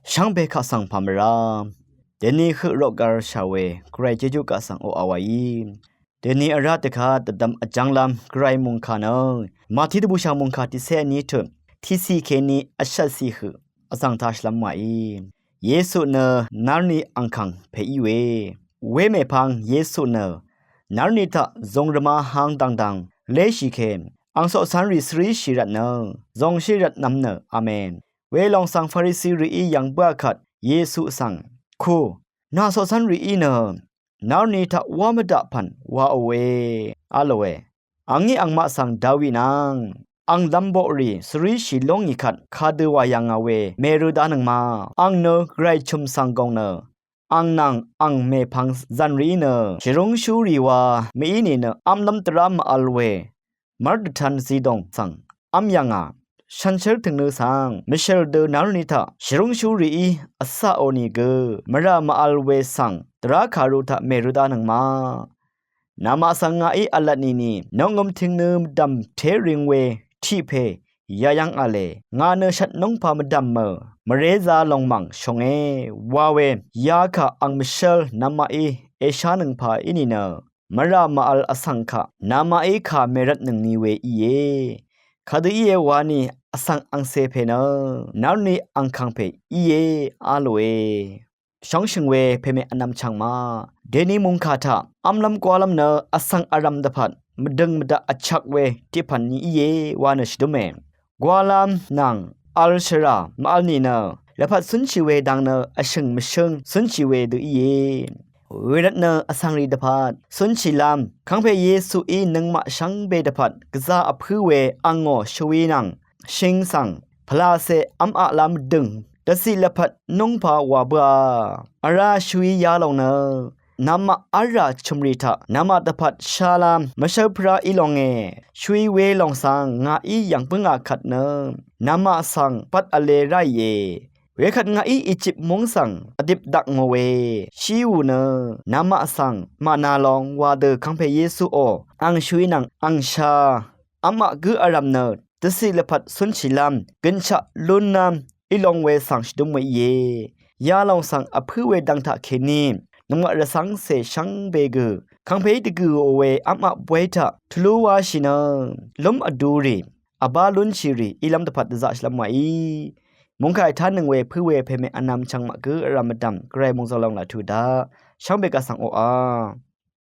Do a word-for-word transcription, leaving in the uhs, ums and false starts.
Shvngbe kaq svng pàmvrá deni høq roqgvr shà we Gvray jejú kaq svng oqà wàí. Deni vrá dvkvt dvdvm vjv́nglv́m Gvray mòngkà nø Màtí dvbùshà mòngkà tiqcé vní tut tiqcì kèní vshvtcì høq vzv̀ng taq shvlv́m wàí. Yesu nø nárni angkàng pè í we. Wemèpvng Yesu nø nárni taq zūng rvmá háng dvngdvng léshì ke ang coqcv́nrì svríshì rvtnø zūngshí rvtnv̄m nø. Amen. Welòng svng Farisi rìí yv̀ng bǿà kvt Yesu svng, Ku, nà coqcv́nrìí nø nárni taq wá mvdaq pv̀n waò we, a lòe. Angí angmaq svng Dawi nvng ang lv̄mboqrì svríshì lúngì kvt kadø wà yà ngà we mèrø daqnøng ma. Ang nø Gvray chø̀m svng gòng nø ang nvng ang mèpvng zv̀nrìí nø shvrúngshúrì wa mèí nìnø v́mlv́m dvrá mvvl we mv́rdvtv̄n zidòng svng v́m yà ngà. Shànshér tø̀ngnø svng mvshèl dø nárni taq shvrúngshúrìí vcaqò nìgø mvrà mvvl we svng dvrá kàru taq mèrø daqnøng ma. Namaq svng ngàí v̄lvt nìni noqngøm tìngnø mvdv̀m té ring we tiq pè yayv́ng v̄le. Ngà nø shvt núngpà mvdv̀mø mvrézā lòng mv̀ng shònge wa we yakà ang mvshv́l namaqí èshánøng pà í nìnø mvrà mvvl vsvng kaq namaqí kà mèrvtnøngni we íe. Kadø íe wani vsvng angcè pè nø nárni angkàng pè íe, a lòe. Shóngshø̀ng we pèmè vnvm chv̀ngmaq deni mòngkà taq v́mlv́m gwálv́m nø vsvng vrv̀m dvpvt mvdøng mvdaq vchvk we tiqpv̀n ni íe wa nø shvdǿme. Gwálv́m nvng vl shvrà mvvl nìnø lvpat cúnshì we dang nø vshø̀ng mvshǿng cúnshì we dø íe. Wervtnø vsvngrì dvpvt cúnshìlv́m kàngpè Yesuí nøngmaq shvngbe dvpvt gvzá vpǿ we angò shvwi nvng shing svng pvlacè v́maqlv́m dø̀ng dvciq lvpat núngpā wà bǿà. Vrá shvwi yalòng nø namaq árà chø̀mrì taq namaq dvpvt shálv́m mvshv́lpvrá í longe. Shvwi welòng svng ngàí yv̀ng bǿngà kvt nø namaq svng bvt vle ráìe. Wekvt ngàí Ejip múng svng vdip dakngò we shíù nø namaq svng mànā long wa dø kàngpè Yesuò ang shvwi nvng ang shá v́maq gǿ vrv̀m nø dvciq lvpat cúnshìlv́m gønshaq lúnlv́m í long we svng shvdǿm we íe. Yalòng svng vpǿ we dang taq kèní nøngmaq rvcv́ngcè shvngbe gø kàngpèí dvgø̀ò we v́maq bóy taq tvlú wáshì nø lúm vdurì vbá lúnshìrì ílv́m dvpvt dvzaqshìlv́m wàí. Mòngkà ètánøng we pǿ we pèmè vnvm chv̀ngmaq gǿ vrv̀m mvdv̀m Gvray mòngzø̀l lòng laq tuq daq shvngbe kaq svng oqà.